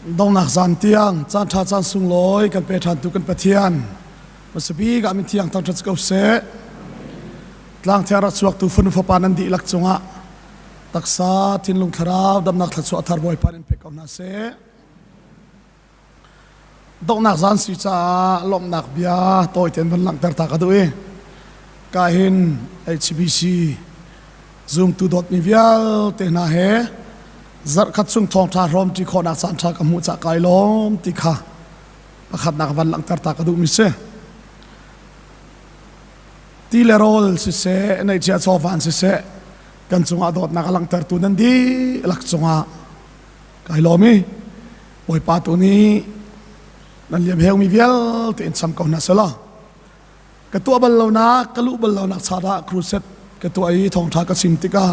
Donghnak zan tiang caan ṭha caan sunglawi kan pe ṭhantu kan Pathian hmasabik ah min thiang thangṭhat si ko seh. Tlangthiang rak chuaktu fanu fapa nan dihlak cungah taksa thinlung thlarau damnak thluachuah thar Bawipa in pe ko hna seh. Donghnak zan si caah lawmhnak bia tawi tein van langhter ta ka duh i ka hin HBC zumtu dawtmi vialte hna he zarhkhat chung thawngṭha hrawmṭi khawhnak caanṭha ka hmuh cah kai lawm ti kha pakhatnak van langhter ta ka duhmi si. Ti le rawl siseh, neihchiah chawvan siseh, kan cungah dawtnak a langhtertu nan dihlak cungah kai lawm i Bawipa tu nih nan liam heumi vialte in cham ko hna selaw ka tuah bal lonak ka luh bal lonak cha dah crusade ka tuah i thawngṭha ka chim tikah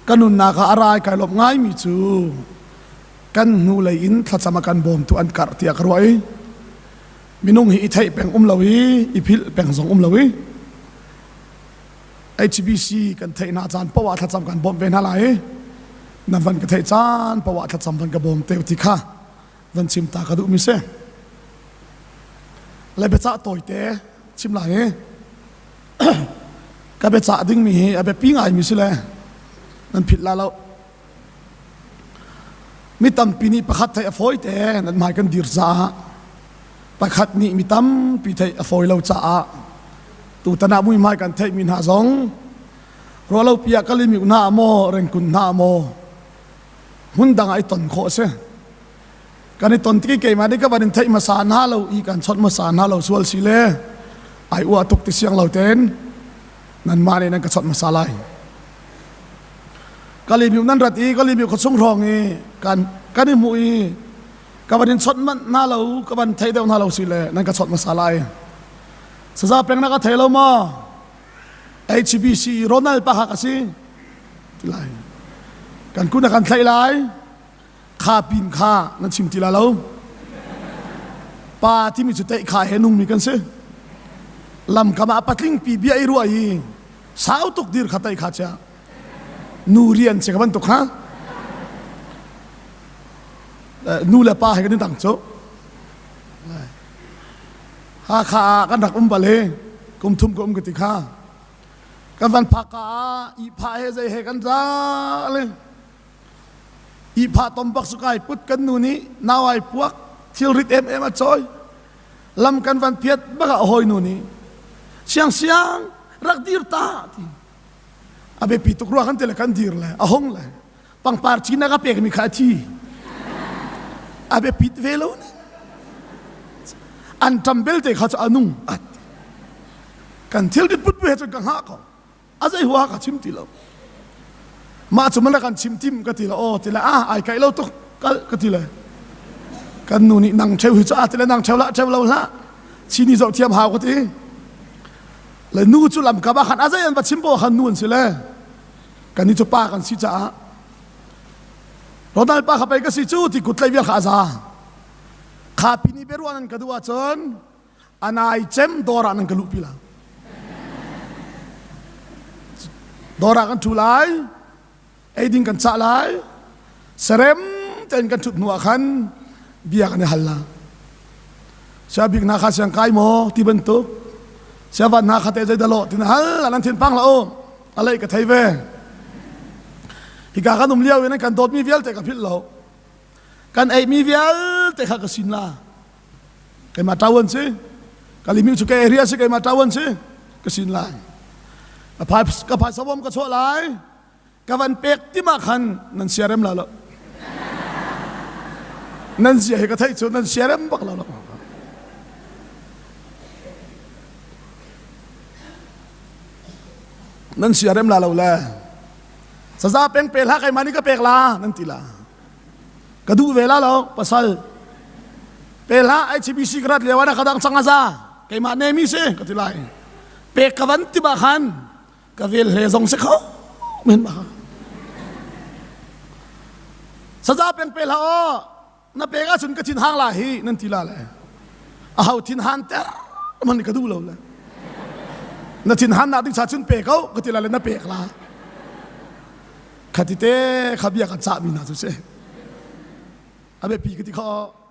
ka nunnak ah a rai kai lawmh ngaimi cu kan hnu lei in thlacam a kan bawmtu an karh tiah ka ruah i minung hi i theih peng um lo i i philh peng zong um lo i HBC kan theih hna caan poah thlacam kan bawmh ve hna lai i na van ka theih caan poah thlacam van ka bawm te ti kha van chim ta ka duh mi si le biacah tawite chim lai i ka biacah ding mi hi a biapi ngai mi si le nan philh la lo mi tampi nih pakhat theih a fawi te nan hmai kan dir caah pakhat nih mi tampi theih a fawi lo caah tutan ah muihmai kan theihmi hna zong ruahlopi ah kalimi hna maw rengkun hna maw hmun dang ah i ton khawh a si kan i ton tik keimah nih ka van in theih hmasa hna lo i kan chawnh hmasa hna lo sual si le ai uah tuk ti siang lo ten nanmah nih nan ka chawnh hmasa lai Kalimiu nan rat i Kalimiu khuachung hrawng i kan kan i hmuh i ka van in chawnh manh hna lo ka van thei deuh hna lo si le nan ka chawnh hmasa lai saza peng na ka thei lo maw HBC Ronald pa kha ka si ti lai kan kun a kan thlaih lai kha pin kha nan chim ti la lo pa timi cu teih kha he nungmi kan si lamkam ah patling pi bia i ruah i sau tuk dir kha tai kha chia nu rian che ka bantuk ha nu le pa he kan dang cu ha kha kan rak um bal he kum thum ka um ka ti kha kan van phak ka i pha he zei he kan za le i pha tom bak su kai put kan nu nih nau ai puak thil rit em em a choi lam kan van phiat bak ah hawi nu nih siang siang rak dir ta ti a biapi tuk rua kan ti le kan dir le a hong le pangpar cin a ka pek mi kha a thi a biapit ve lo ni an ṭam belte kha cu a nung at kan thil dit put he cun ka hngah ko a zei hua ka chim ti lo mah cu mana kan chim tim ka ti lo aw ti le ah ai kai lo tuk kal ka ti le kan nu nih nang cheu hi cu a ti le nang cheu lah cheu lo hlah chini zoh thiam hau ka ti le nu cu lam ka ba khan a zei an va chim bo khan nu an si le kan ni cu pa kan si caah Ronald pa kha pei ka si cu ti kut tlai vial kha a za kha pini beruan an ka duh ahcun anai cem dawr ah nan ka luhpi la dawr ah kan ṭhu lai eiding kan cah lai serem tein kan ṭhut hnu ah khan bia kan i hal la sia bik hna kha siang kai maw ti bantuk sia van hna kha te zei dalo tin hal an thin pang la o alei ka thei ve hika kan um lio in kan dawtmi vialte ka philh lo kan eimi vialte kha ka sin la keimah ṭawan si kalimi cu ka area si keimah ṭawan si ka sin lai ka phai ka phaisa bawm ka chuah lai ka van pek timah khan nan siarem la lo nan zia hi ka theih cu nan siarem bak lo lo nan siarem la lo le saza peng pe hlah keimah nih ka pek la nan ti la ka duh ve la lo pasal pe hlah HBC ka rat lio ah ka dang chang aza keimah nemi si ka ti lai pek ka van ti ba khan ka vel hle zong si kho men ba saza peng pe hlah aw na pek ahcun ka thin hang la hi nan ti la le a hau thin han ter man ka duh lo le na thin han nak ding cha cun pe ko ka ti la le na pek la khati te kha bia kan cah mi hna cu si. A biapi ka ti kho.